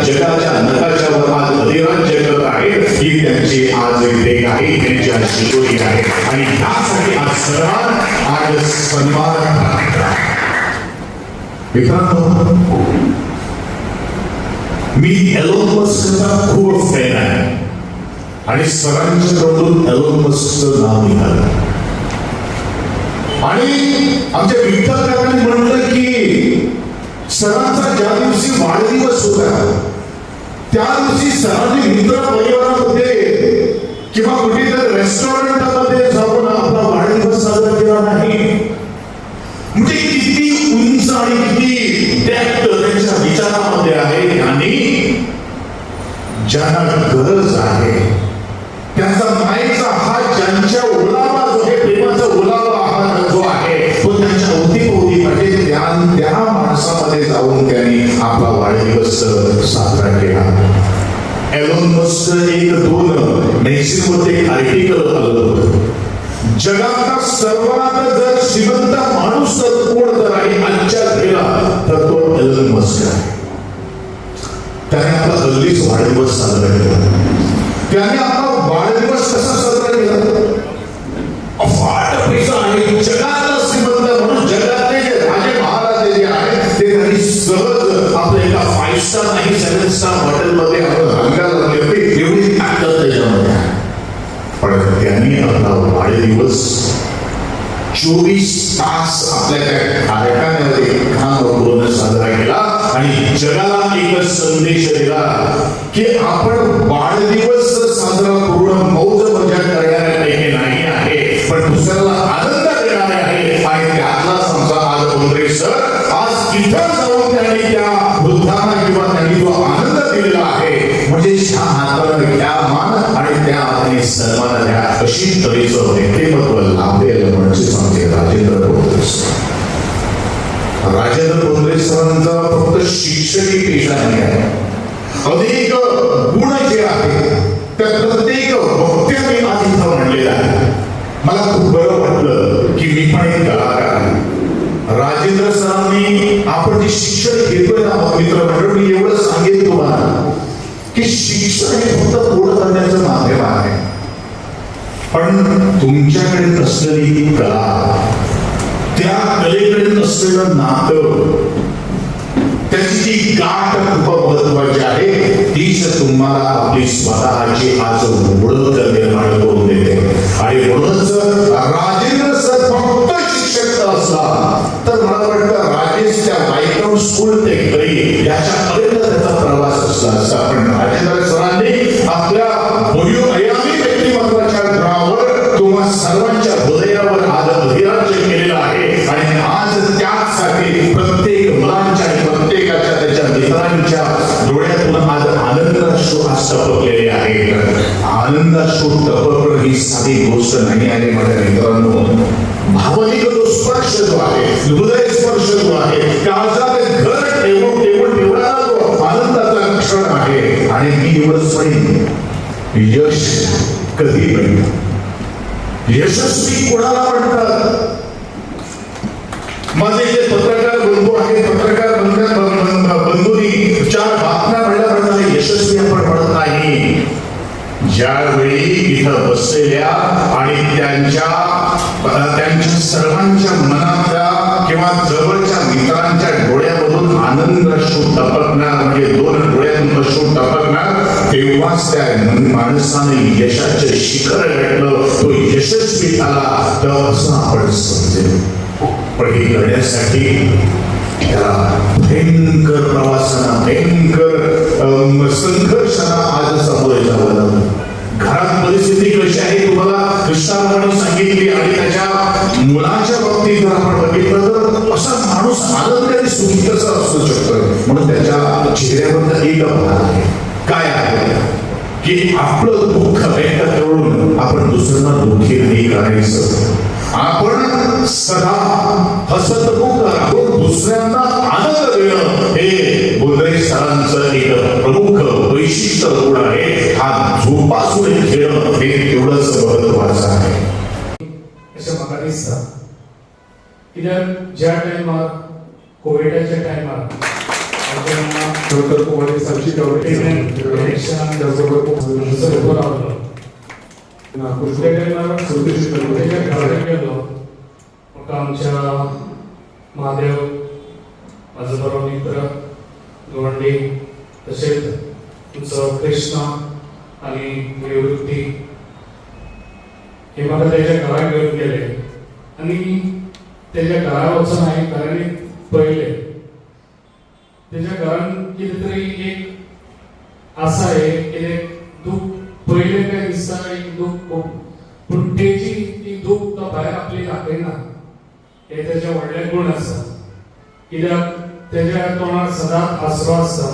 जगाच्या नकाशावर आज अधिराज्य करत आहे. ही त्यांची आज देख आहे, त्यांची आज शिदोरी आहे आणि त्यासाठी आज सन्मान, आज सन्मान प्राप्त आहे. मित्रांनो, मी एलोन मस्कचा खूप फॅन आहे आणि सरांच्या तोंडून एलोन मस्कचं नाव निघालं आणि आमच्या विठ्ठल काकांनी म्हटलं की सरांचा ज्या दिवशी वाढदिवस होता, त्या दिवशी सरांनी मित्र परिवारामध्ये किंवा कुठेतरी रेस्टॉरंटमध्ये जाऊन आपला वाढदिवस साजरा केला नाही. म्हणजे किती उंच आणि किती डेप्थ त्यांच्या विचारामध्ये आहे आणि ज्यांना गरज आहे त्यांचा मायेचा हात, ज्यांच्या ओलावा जो आहे, प्रेमाचा ओलावा हा जो आहे, तो त्यांच्या अवतीभोवती पाहिजे. त्या त्या माणसामध्ये जाऊन त्यांनी आपला वाढदिवस साजरा केला. एलोन मस्क, एक दोन मॅगझिनमध्ये एक आर्टिकल आलं होतं. जगातला सर्वात जर श्रीमंत माणूस जर कोण जर आहे आजच्या घडीला, तर तो एलन मस्क आहे. त्याने आपला हल्लीच वाढदिवस साजरा केला. त्याने आपला वाढदिवस कसा साजरा केला? अफाट पैसा आहे, जगातला श्रीमंत म्हणून जगातले जे राजे महाराजे जे आहेत, ते त्यांनी सहज आपल्या एका फाईव्ह स्टार नाही, सेव्हन स्टार हॉटेलमध्ये आपण रांगा लागली होती, एवढी ताकद त्याच्यामध्ये आहे. पण त्यांनी आपला वाढदिवस 24 तास आपल्या त्या कारखान्यामध्ये काम करून साजरा केला आणि जगाला एक संदेश दिला की आपण वाढदिवस साजरा करून मौज मजा करणाऱ्यापैकी नाही आहे, पण दुसऱ्याला आनंद देणारे आहे. आणि त्यातलाच आमचा आज बोंद्रे सर आज तिथं जाऊन त्यांनी त्या वृद्धांना किंवा त्यांनी जो आनंद दिलेला आहे, म्हणजे ह्या हाताने घ्या मान आणि त्या हाताने सन्मान द्या, अशी तऱ्हेचं व्यक्तिमत्व लाभलेलं म्हणजेच आमचे राजेंद्र बोंद्रे सर. राजेंद्र बोंद्रे सरांचा फक्त शिक्षकी पेशा नाही आहे. अनेक गुण जे आहेत, त्या प्रत्येक वक्त्याने आज इथं म्हणलेलं आहे. मला खूप बरं वाटलं की मी पण एक कलाकार आहे. राजेंद्र सरांनी आपण जे शिक्षण घेतोय ना मित्रमंडळ, मी एवढं सांगेन तुम्हाला की शिक्षण हे फक्त पुढं करण्याचं माध्यम आहे, पण तुमच्याकडे असलेली कला, त्या कलेकडे असलेलं नातं, त्याची ती गाठ खूप महत्वाची आहे. तीच तुम्हाला आपली स्वतःची आज ओळख निर्माण करून देते. आणि म्हणूनच राजेंद्र सर फक्त शिक्षक असला तर मला वाटतं राजेश त्या वायकाउंट स्कूल ते घरी याच्यापर्यंत त्याचा प्रवास असला असता. पण राजेंद्र सरांनी आपल्या बहुआयामी व्यक्तिमत्वाच्या गुणावर तुम्हा सर्वांच्या हृदयावर आज अधिराज्य केलेलं आहे आणि आज त्याचसाठी प्रत्येक मुलांच्या आणि प्रत्येकाच्या त्याच्या मित्रांच्या डोळ्यातून आज आनंदाश्रू आज टपकलेले आहेत. आनंदाश्रू टपकणं ही साधी गोष्ट नाही आहे माझ्या मित्रांनो. भावनिक जो स्पर्श जो आहे, हृदय स्पर्श जो आहे, काळजात घर ठेवून ठेवून ठेवणारा जो आनंदाचा क्षण आहे. आणि मी एवढंच म्हणेन, यश कधी मिळतं? यशस्वी कोणाला म्हणतात? माझे जे पत्रकार बंधू आहेत, पत्रकार बंधूंनी चार बातम्या म्हणल्याप्रमाणे यशस्वी आपण म्हणत नाही. ज्यावेळी इथं बसलेल्या आणि त्यांच्या त्यांच्या सर्वांच्या मनातल्या किंवा जवळच्या मित्रांच्या डोळ्यामधून आनंद अश्रू टपकणार, म्हणजे दोन डोळ्यातून अश्रू टपकणार, तेव्हाच त्या माणसाने यशाचे शिखर गाठलं, तो यशस्वी झाला तर असं आपण समजेल. पण हे करण्यासाठी त्याला भयंकर प्रवासाना, भयंकर संघर्षांना आज सामोरे जावं लागलं. घरात परिस्थिती कशी आहे तुम्हाला कृष्णारावांनी सांगितली आणि त्याच्या मुलाच्या बाबतीत जर आपण बघितलं तर असा माणूस आनंदी आणि सुखी कसा असू शकतोय? म्हणून त्याच्या चेहऱ्यावर एक भान आहे. काय आहे की आपलं दुःख व्यक्त करून आपण दुसऱ्यांना दुःखी नाही करायचं. आपण सदा हसतमुख राहून दुसऱ्यांना आनंद देणं हे बोंद्रे सरांचं एक प्रमुख वैशिष्ट्य गुण आहे. हा जोपासून खेळणं हे तेवढंच महत्वाचं आहे. अशें म्हाका दिसता, कित्याक ज्या टायमार, कोविडाच्या टायमार हांव जेन्ना डॉक्टर कुमारी सर इलेक्शनाक हांगासर उबो रावलो त्या टायमार तेज्या घरा गेलो. म्हाका आमच्या महादेव, म्हाजो बरो मित्र गवंडी, तशेंच तुमचो कृष्णा आनी निवृत्ती हे म्हाका तेज्या घरा घेवन गेले आनी तेज्या घरा वचून हांवें खऱ्यांनी पळयलें, तेज्या घरान कितें तरी एक आसा. हे कितें दूख पळयलें काय दिसता एक दूख खूब, पूण तेजी ती दूख तो भायर आपली दाखयना. हे तेजें व्हडलें गूण आसा, कित्याक तेज्या तोंडार सदांच हांसरो आसता.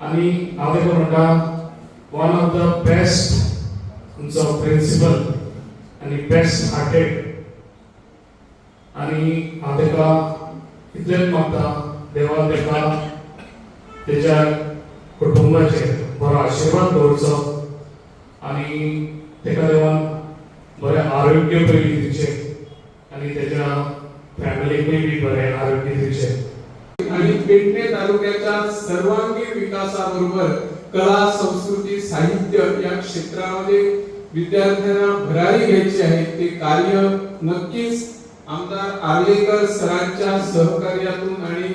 आनी हांव ताका म्हणटा, वन ऑफ the best तुमचो प्रिंसिपल आनी बेस्ट हार्टेड. आनी हांव ताका इतलेंच मागता, देवान ताका तेज्या कुटुंबाचेर बरो आशिर्वाद दवरचो आनी ताका देवान बरें आरोग्य पयलीं दिवचें आनी तेज्या फॅमिलीकूय बी बरें आरोग्य दिवचें. आणि पेडणे तालुक्याच्या सर्वांगीण विकासाबरोबर कला, संस्कृती, साहित्य या क्षेत्रामध्ये विद्यार्थ्यांना भरारी घ्यायची आहे. ते कार्य नक्कीच आमदार आर्लेकर सरांच्या सहकार्यातून आणि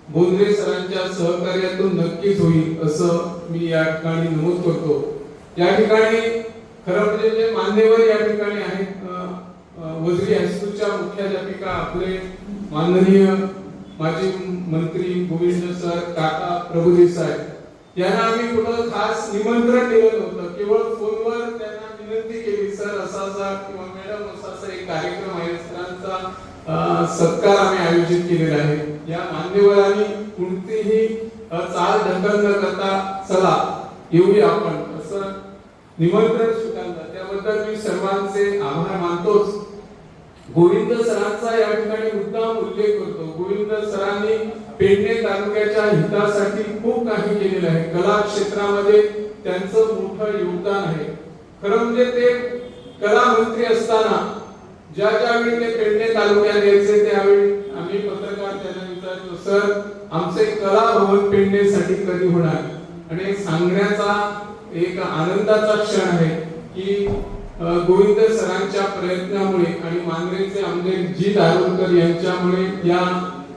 बोंद्रे सरांच्या सहकार्यातून नक्कीच होईल, असं मी या ठिकाणी नमूद करतो. या ठिकाणी खरं म्हणजे जे मान्यवर या ठिकाणी आहेत, अ, अ, वजरी हायस्कूलच्या मुख्याध्यापिका, आपले माननीय माजी मंत्री गोविंद सर, काका प्रभुदेसाय यांना आम्ही कुठं खास निमंत्रण दिलं नव्हतं. केवळ फोनवर त्यांना विनंती केली, सर असा असा किंवा मॅडम असा असा एक कार्यक्रम आहे, सरांचा सत्कार आम्ही आयोजित केलेला आहे. या मान्यवरांनी कोणतीही चाल ढकल न करता चला येऊया आपण असं निमंत्रण स्वीकारलं. त्याबद्दल मी सर्वांचे आभार मानतोच. गोविंद सरांचा या ठिकाणी मुद्दाम उल्लेख करतो. गोविंद सरांनी पेडणे तालुक्याच्या हितासाठी खूप काही केलेलं आहे. कला क्षेत्रामध्ये त्यांचं मोठं योगदान आहे. खरं म्हणजे ते कला मंत्री असताना ज्या ज्यावेळी ते पेडणे तालुक्यात यायचे, त्यावेळी आम्ही पत्रकार त्यांना विचारतो, सर, आमचे कला भवन पेडणेसाठी कधी होणार? आणि सांगण्याचा एक आनंदाचा क्षण आहे की गोविंद सरांच्या प्रयत्नामुळे आणि मांद्रेचे आमदार जी दारुलकर यांच्यामुळे या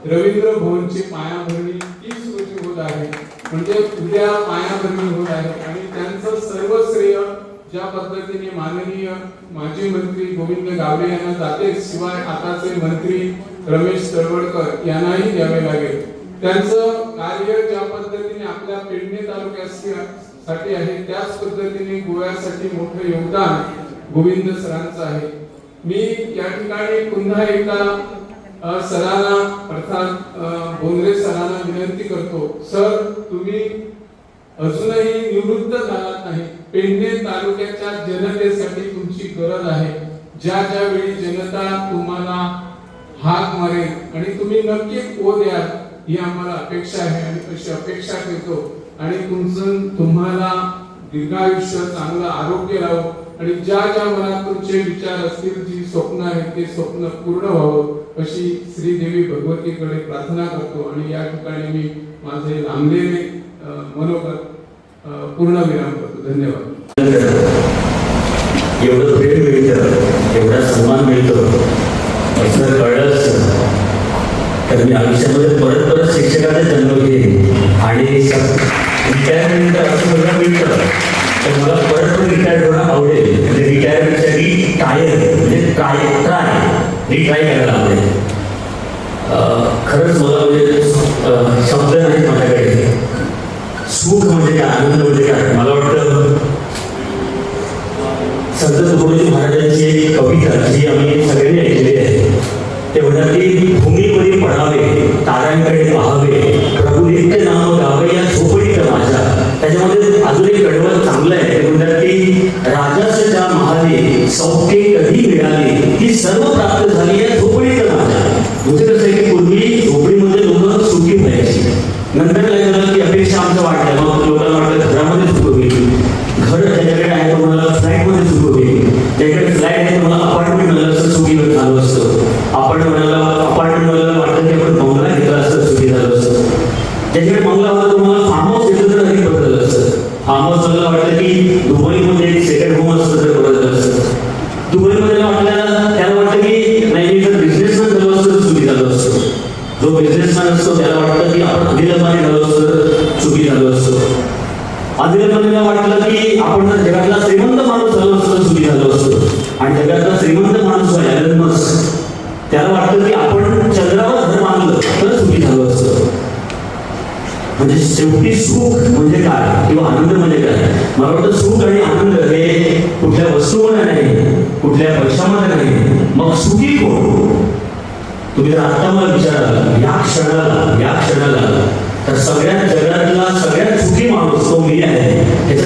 रवींद्र भवनची पायाभरणी 30 रोजी होत आहे, म्हणजे उद्या पायाभरणी होत आहे. आणि त्यांचं सर्व श्रेय ज्या पद्धतीने माननीय माजी मंत्री गोविंद गावडे यांना जाते, शिवाय आताचे मंत्री रमेश तळवडकर यांनाही द्यावे लागेल. त्यांचं कार्य ज्या पद्धतीने आपल्या पेडणे तालुक्यासाठी आहे, त्याच पद्धतीने गोव्यासाठी मोठं योगदान गोविंद सरांचं आहे. मी या ठिकाणी पुन्हा एकदा सरांना, अर्थात बोंद्रे सरांना विनंती करतो, सर, तुम्ही अजूनही निवृत्त झालात नाही. पेडणे तालुक्याच्या जनतेसाठी तुमची गरज आहे. ज्या ज्या वेळी जनता तुम्हाला हाक मारेल आणि तुम्ही नक्की ओ द्याल, ही आम्हाला अपेक्षा आहे आणि अशी अपेक्षा ठेवतो. आणि तुमचं तुम्हाला दीर्घायुष्य, चांगलं आरोग्य राहो आणि ज्या ज्या मनात तुमचे विचार असतील, जी स्वप्न आहेत, ते स्वप्न पूर्ण व्हावं अशी श्रीदेवी भगवतीकडे प्रार्थना करतो. आणि या ठिकाणी मी माझे लांबलेले मनोगत पूर्णविराम करतो. धन्यवाद. एवढं प्रेम मिळतं, एवढा सन्मान मिळतो असं कळलं असतं तर मी आयुष्यामध्ये परत परत शिक्षकाचा जन्म घेईन. आणि रिटायरमेंट असं सगळं मिळतं तर मला परत पण रिटायर्ड होणं आवडेल. म्हणजे रिटायरमेंटच्या रिटायर म्हणजे ट्राय ट्राय रिट्राय करायला आवडेल. खरंच मला म्हणजे शब्द नाही माझ्याकडे. सुख म्हणजे काय, आनंद म्हणजे काय. मला वाटतं संत तुकडोजी महाराजांची एक कविता जी आम्ही सगळ्यांनी ऐकलेली आहे, ते म्हणतात की भूमीपरी पडावे, ताऱ्यांकडे पाहावे, प्रभू नित्य नाम गावे या झोपडीत माझ्या. त्याच्यामध्ये अजून एक कडवं चांगलं आहे. ते म्हणतात की राजास ज्या महाली सौख्ये कधी मिळाली, ती सर्व प्राप्त झाली या झोपडीत माझ्या. म्हणजे कसं आहे की पूर्वी झोपडीमध्ये लोक सुखी व्हायची. नंतर काय झालं की अपेक्षा आमच्या वाढल्या. मग लोकांना वाटलं घरामध्ये सुख होईल. घर ज्याच्याकडे आहे तो म्हणाला फ्लॅटमध्ये सुख होईल. ज्याच्याकडे फ्लॅट आहे तो मला अपार्टमेंट मिळालं असतं सुखी झालो असतं. आपण म्हणाला अपार्टमेंट वाल्याला वाटलं की आपण बंगला घेतला असतं सुखी झालो असतं. ज्याच्याकडे बंगला होता तो मला फार्म हाऊस घेतला. जो बिझनेसमॅन असतो त्याला वाटतं की आपण अनिल अंबानी झालो असतो तर सुखी झालो असतो. अनिल अंबानीला वाटलं की आपण जर जगातला श्रीमंत माणूस झालो असतो तर सुखी झालो असतो. आणि जगातला श्रीमंत माणूस आहे एलन मस्क, त्याला वाटतं की आपण चंद्रावर घर बांधलं तर सुखी झालो असतो. म्हणजे शेवटी सुख म्हणजे काय किंवा आनंद म्हणजे काय? मला वाटतं सुख आणि आनंद हे कुठल्या वस्तूमध्ये नाही, कुठल्या पैशामध्ये नाही. मग सुखी कोण? तुम्ही जर आता मला विचाराल या क्षणाला, या क्षणाला, तर सगळ्यात जगातला सगळ्यात सुखी माणूस तो मी आहे.